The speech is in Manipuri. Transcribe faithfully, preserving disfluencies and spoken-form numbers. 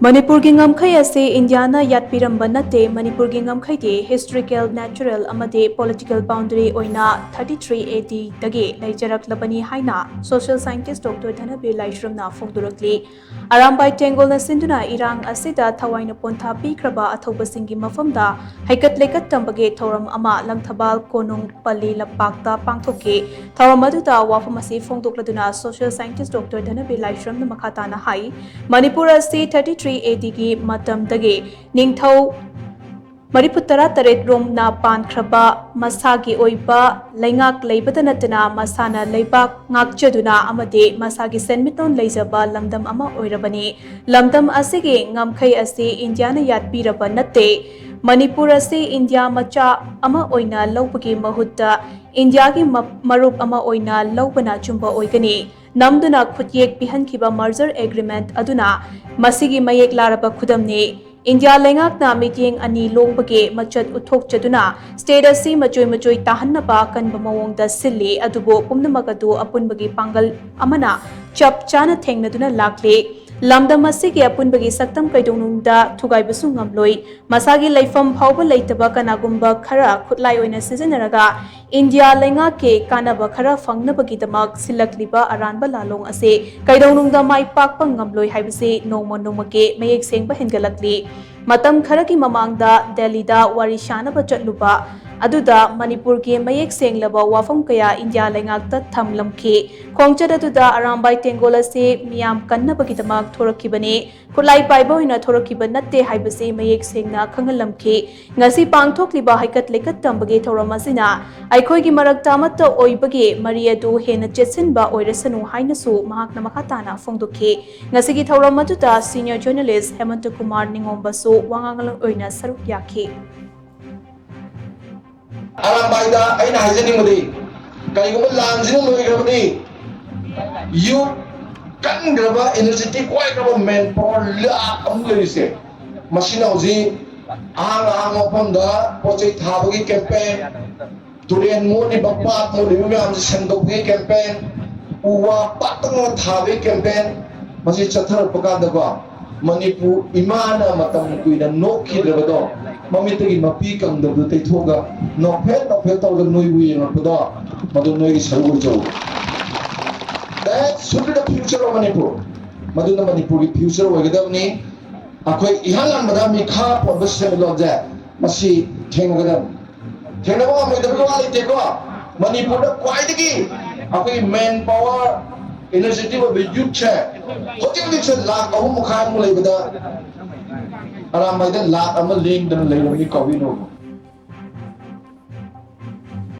ꯃꯅꯤꯄꯨꯔꯒꯤ ꯉꯝꯈꯩ ꯑꯁꯤ ꯏꯟꯗꯤꯌꯥꯅ ꯌꯥꯠꯄꯤꯔꯝꯕ ꯅꯠꯇꯦ꯫ ꯃꯅꯤꯄꯨꯔꯒꯤ ꯉꯝꯈꯩꯗꯤ historical, natural ꯑꯃꯗꯤ political boundary ꯑꯣꯏꯅ thirty three A D ꯗꯒꯤ ꯂꯩꯖꯔꯛꯂꯕꯅꯤ ꯍꯥꯏꯅ social scientist Doctor ꯙꯅꯕꯤꯔ ꯂꯥꯏꯁ꯭ꯔꯝꯅ ꯐꯣꯡꯗꯣꯔꯛꯂꯤ꯫ ꯑꯔꯥꯝꯕꯥꯏ ꯇꯦꯡꯒꯣꯜꯅ ꯁꯤꯟꯗꯨꯅ ꯏꯔꯥꯡ ꯑꯁꯤꯗ ꯊꯋꯥꯏꯅ ꯄꯣꯟꯊꯥ ꯄꯤꯈ꯭ꯔꯕ ꯑꯊꯧꯕꯁꯤꯡꯒꯤ ꯃꯐꯝꯗ ꯍꯩꯀꯠ ꯂꯩꯀꯠ ꯇꯝꯕꯒꯤ ꯊꯧꯔꯝ ꯑꯃ ꯂꯪꯊꯕꯥꯜ ꯀꯣꯅꯨꯡ ꯄꯜꯂꯤ ꯂꯝꯄꯥꯛꯇ ꯄꯥꯡꯊꯣꯛꯈꯤ꯫ ꯊꯧꯔꯝ ꯑꯗꯨꯗ ꯋꯥꯐꯝ ꯑꯁꯤ ꯐꯣꯡꯗꯣꯛꯂꯗꯨꯅ social scientist Doctor ꯙꯅꯕꯤꯔ ꯂꯥꯏꯁ꯭ꯔꯝꯅ ꯃꯈꯥ ꯇꯥꯅ ꯍꯥꯏ, ꯃꯅꯤꯄꯨꯔ ꯑꯁꯤ thirty three A D ꯒꯤ ꯃꯇꯝꯗꯒꯤ ꯅꯤꯡꯊꯧ ꯃꯔꯤꯐꯨ ꯇꯔꯥ ꯇꯔꯦꯠ ꯔꯣꯝꯅ ꯄꯥꯟꯈ꯭ꯔꯕ ꯃꯁꯥꯒꯤ ꯑꯣꯏꯕ ꯂꯩꯉꯥꯛ ꯂꯩꯕꯗ ꯅꯠꯇꯅ ꯃꯁꯥꯅ ꯂꯩꯕꯥꯛ ꯉꯥꯛꯆꯗꯨꯅ ꯑꯃꯗꯤ ꯃꯁꯥꯒꯤ ꯁꯦꯟꯃꯤꯠꯂꯣꯟ ꯂꯩꯖꯕ ꯂꯝꯗꯝ ꯑꯃ ꯑꯣꯏꯔꯕꯅꯤ꯫ ꯂꯝꯗꯝ ꯑꯁꯤꯒꯤ ꯉꯝꯈꯩ ꯑꯁꯤ ꯏꯟꯗꯤꯌꯥꯅ ꯌꯥꯠꯄꯤꯔꯕ ꯅꯠꯇꯦ꯫ ꯃꯅꯤꯄꯨꯔ ꯑꯁꯤ ꯏꯟꯗꯤꯌꯥ ꯃꯆꯥ ꯑꯃ ꯑꯣꯏꯅ ꯂꯧꯕꯒꯤ ꯃꯍꯨꯠꯇ ꯏꯟꯗꯤꯌꯥꯒꯤ ꯃ-, ꯃꯔꯨꯞ ꯑꯃ ꯑꯣꯏꯅ ꯂꯧꯕꯅ ꯑꯆꯨꯝꯕ ꯑꯣꯏꯒꯅꯤ꯫ ꯅꯝꯗꯨꯅ ꯈꯨꯠꯌꯦꯛ ꯄꯤꯍꯟꯈꯤꯕ merger agreement ꯑꯗꯨꯅ ꯃꯁꯤꯒꯤ ꯃꯌꯦꯛ ꯂꯥꯔꯕ ꯈꯨꯗꯝꯅꯤ꯫ ꯏꯟꯗꯤꯌꯥ ꯂꯩꯉꯥꯛꯅ ꯃꯤꯠꯌꯦꯡ ꯑꯅꯤ ꯂꯣꯡꯕꯒꯤ ꯃꯆꯠ ꯎꯠꯊꯣꯛꯆꯗꯨꯅ state ꯑꯁꯤ ꯃꯆꯣꯏ ꯃꯆꯣꯏ ꯇꯥꯍꯟꯅꯕ ꯑꯀꯟꯕ ꯃꯑꯣꯡꯗ ꯁꯤꯜꯂꯤ, ꯑꯗꯨꯕꯨ ꯄꯨꯝꯅꯃꯛ ꯑꯗꯨ ꯑꯄꯨꯟꯕꯒꯤ ꯄꯥꯡꯒꯜ ꯑꯃꯅ ꯆꯞ ꯆꯥꯅ ꯊꯦꯡꯅꯗꯨꯅ ꯂꯥꯛꯂꯤ꯫ ꯂꯝꯗꯝ ꯑꯁꯤꯒꯤ ꯑꯄꯨꯟꯕꯒꯤ ꯁꯛꯇꯝ ꯀꯩꯗꯧꯅꯨꯡꯗ ꯊꯨꯒꯥꯏꯕꯁꯨ ꯉꯝꯂꯣꯏ꯫ ꯃꯁꯥꯒꯤ ꯂꯩꯐꯝ ꯐꯥꯎꯕ ꯂꯩꯇꯕ ꯀꯅꯥꯒꯨꯝꯕ ꯈꯔ ꯈꯨꯠꯂꯥꯏ ꯑꯣꯏꯅ ꯁꯤꯖꯤꯟꯅꯔꯒ ꯏꯟꯗꯤꯌꯥ ꯂꯩꯉꯥꯛꯀꯤ ꯀꯥꯟꯅꯕ ꯈꯔ ꯐꯪꯅꯕꯒꯤꯗꯃꯛ ꯁꯤꯜꯂꯛꯂꯤꯕ ꯑꯔꯥꯟꯕ ꯂꯥꯂꯣꯡ ꯑꯁꯤ ꯀꯩꯗꯧꯅꯨꯡꯗ ꯃꯥꯏ ꯄꯥꯛꯄ ꯉꯝꯂꯣꯏ ꯍꯥꯏꯕꯁꯤ ꯅꯣꯡꯃ ꯅꯣꯡꯃꯒꯤ ꯃꯌꯦꯛ ꯁꯦꯡꯕ ꯍꯦꯟꯒꯠꯂꯛꯂꯤ꯫ ꯃꯇꯝ ꯈꯔꯒꯤ ꯃꯃꯥꯡꯗ ꯗꯦꯜꯂꯤꯗ ꯋꯥꯔꯤ ꯁꯥꯅꯕ ꯆꯠꯂꯨꯕ ꯑꯗꯨꯗ ꯃꯅꯤꯄꯨꯔꯒꯤ ꯃꯌꯦꯛ ꯁꯦꯡꯂꯕ ꯋꯥꯐꯝ ꯀꯌꯥ ꯏꯟꯗꯤꯌꯥ ꯂꯩꯉꯥꯛꯇ ꯊꯝꯂꯝꯈꯤ꯫ ꯈꯣꯡꯆꯠ ꯑꯗꯨꯗ ꯑꯔꯥꯝꯕꯥꯏ ꯇꯦꯡꯒꯣꯜ ꯑꯁꯤ ꯃꯤꯌꯥꯝ ꯀꯟꯅꯕꯒꯤꯗꯃꯛ ꯊꯣꯔꯛꯈꯤꯕꯅꯤ, ꯈꯨꯠꯂꯥꯏ ꯄꯥꯏꯕ ꯑꯣꯏꯅ ꯊꯣꯔꯛꯈꯤꯕ ꯅꯠꯇꯦ ꯍꯥꯏꯕꯁꯤ ꯃꯌꯦꯛ ꯁꯦꯡꯅ ꯈꯪꯍꯜꯂꯝꯈꯤ꯫ ꯉꯁꯤ ꯄꯥꯡꯊꯣꯛꯂꯤꯕ ꯍꯩꯀꯠ ꯂꯩꯀꯠ ꯇꯝꯕꯒꯤ ꯊꯧꯔꯝ ꯑꯁꯤꯅ ꯑꯩꯈꯣꯏꯒꯤ ꯃꯔꯛꯇ ꯑꯃꯠꯇ ꯑꯣꯏꯕꯒꯤ ꯃꯔꯤ ꯑꯗꯨ ꯍꯦꯟꯅ ꯆꯦꯠꯁꯤꯟꯕ ꯑꯣꯏꯔꯁꯅꯨ ꯍꯥꯏꯅꯁꯨ ꯃꯍꯥꯛꯅ ꯃꯈꯥ ꯇꯥꯅ ꯐꯣꯡꯗꯣꯛꯈꯤ꯫ ꯉꯁꯤꯒꯤ ꯊꯧꯔꯝ ꯑꯗꯨꯗ senior journalist ꯍꯦꯃꯟꯇ ꯀꯨꯃꯥꯔ ꯅꯤꯉꯣꯝꯕꯁꯨ ꯋꯥꯉꯥꯡꯂꯣꯏ ꯑꯣꯏꯅ ꯁꯔꯨꯛ ꯌꯥꯈꯤ꯫ ꯑꯔꯥꯝꯕꯥꯏꯗ ꯑꯩꯅ ꯍꯥꯏꯖꯅꯤꯡꯕꯗꯤ, ꯀꯔꯤꯒꯨꯝꯕ ꯂꯥꯟꯁꯤꯅ ꯂꯣꯏꯈ꯭ꯔꯕꯗꯤ, youth ꯀꯟꯈ꯭ꯔꯕ, energetic ꯑꯣꯏꯈ꯭ꯔꯕ manpower ꯂꯥꯛ ꯑꯃ ꯂꯩꯔꯤꯁꯦ, ꯃꯁꯤꯅ ꯍꯧꯖꯤꯛ ꯑꯍꯥꯡ ꯑꯍꯥꯡꯕ ꯃꯐꯝꯗ ꯄꯣꯠ ꯆꯩ ꯊꯥꯕꯒꯤ campaign, ꯇꯨꯔꯦꯟ ꯃꯣꯠꯂꯤꯕ, ꯄꯥꯠ ꯃꯣꯠꯂꯤꯕ ꯃꯌꯥꯝꯁꯦ ꯁꯦꯡꯗꯣꯛꯄꯒꯤ campaign, ꯎ ꯋꯥ ꯄꯥꯛꯇꯛꯅ ꯊꯥꯕꯒꯤ campaign, ꯃꯁꯤ ꯆꯠꯊꯔꯛꯄ ꯀꯥꯟꯗꯀꯣ, ꯃꯅꯤꯄꯨꯔ ꯏꯃꯥꯅ ꯃꯇꯝ ꯀꯨꯏꯅ ꯅꯣꯛꯈꯤꯗ꯭ꯔꯕꯗꯣ, ꯃꯃꯤꯠꯇꯒꯤ ꯃꯄꯤ ꯀꯪꯗꯕꯗꯨ ꯇꯩꯊꯣꯛꯑꯒ ꯅꯣꯛꯐꯦꯠ ꯅꯣꯛꯐꯦꯠ ꯇꯧꯔꯒ ꯅꯣꯏꯕꯨ ꯌꯦꯡꯉꯛꯄꯗꯣ, ꯃꯗꯨ ꯅꯣꯏꯒꯤ ꯁꯔꯨꯛ ꯑꯣꯏꯖꯧ꯫ That should be the future of Manipur. ꯃꯗꯨꯅ ꯃꯅꯤꯄꯨꯔꯒꯤ future ꯑꯣꯏꯒꯗꯕꯅꯤ꯫ ꯑꯩꯈꯣꯏ ꯏꯍꯥꯟ ꯍꯥꯟꯕꯗ ꯃꯤꯈꯥ ꯄꯣꯟꯕ ꯁꯦꯟꯃꯤꯠꯂꯣꯟꯁꯦ ꯃꯁꯤ ꯊꯦꯡꯅꯒꯗꯕꯅꯤ꯫ ꯊꯦꯡꯅꯕ ꯉꯝꯃꯣꯏꯗꯕꯒꯤ ꯋꯥ ꯂꯩꯇꯦꯀꯣ꯫ ꯃꯅꯤꯄꯨꯔꯗ ꯈ꯭ꯋꯥꯏꯗꯒꯤ ꯑꯩꯈꯣꯏꯒꯤ man power, energetic ꯑꯣꯏꯕ youth ꯁꯦ ꯍꯧꯖꯤꯛ ꯍꯧꯖꯤꯛꯁꯦ ꯂꯥꯈ ꯑꯍꯨꯝ ꯃꯈꯥꯏꯃꯨꯛ ꯂꯩꯕꯗ ꯑꯔꯥꯝꯕꯥꯏꯗ ꯂꯥꯈ ꯑꯃ ꯂꯦꯡꯗꯅ ꯂꯩꯔꯕꯅꯤ ꯀꯧꯏꯅꯣꯕ꯫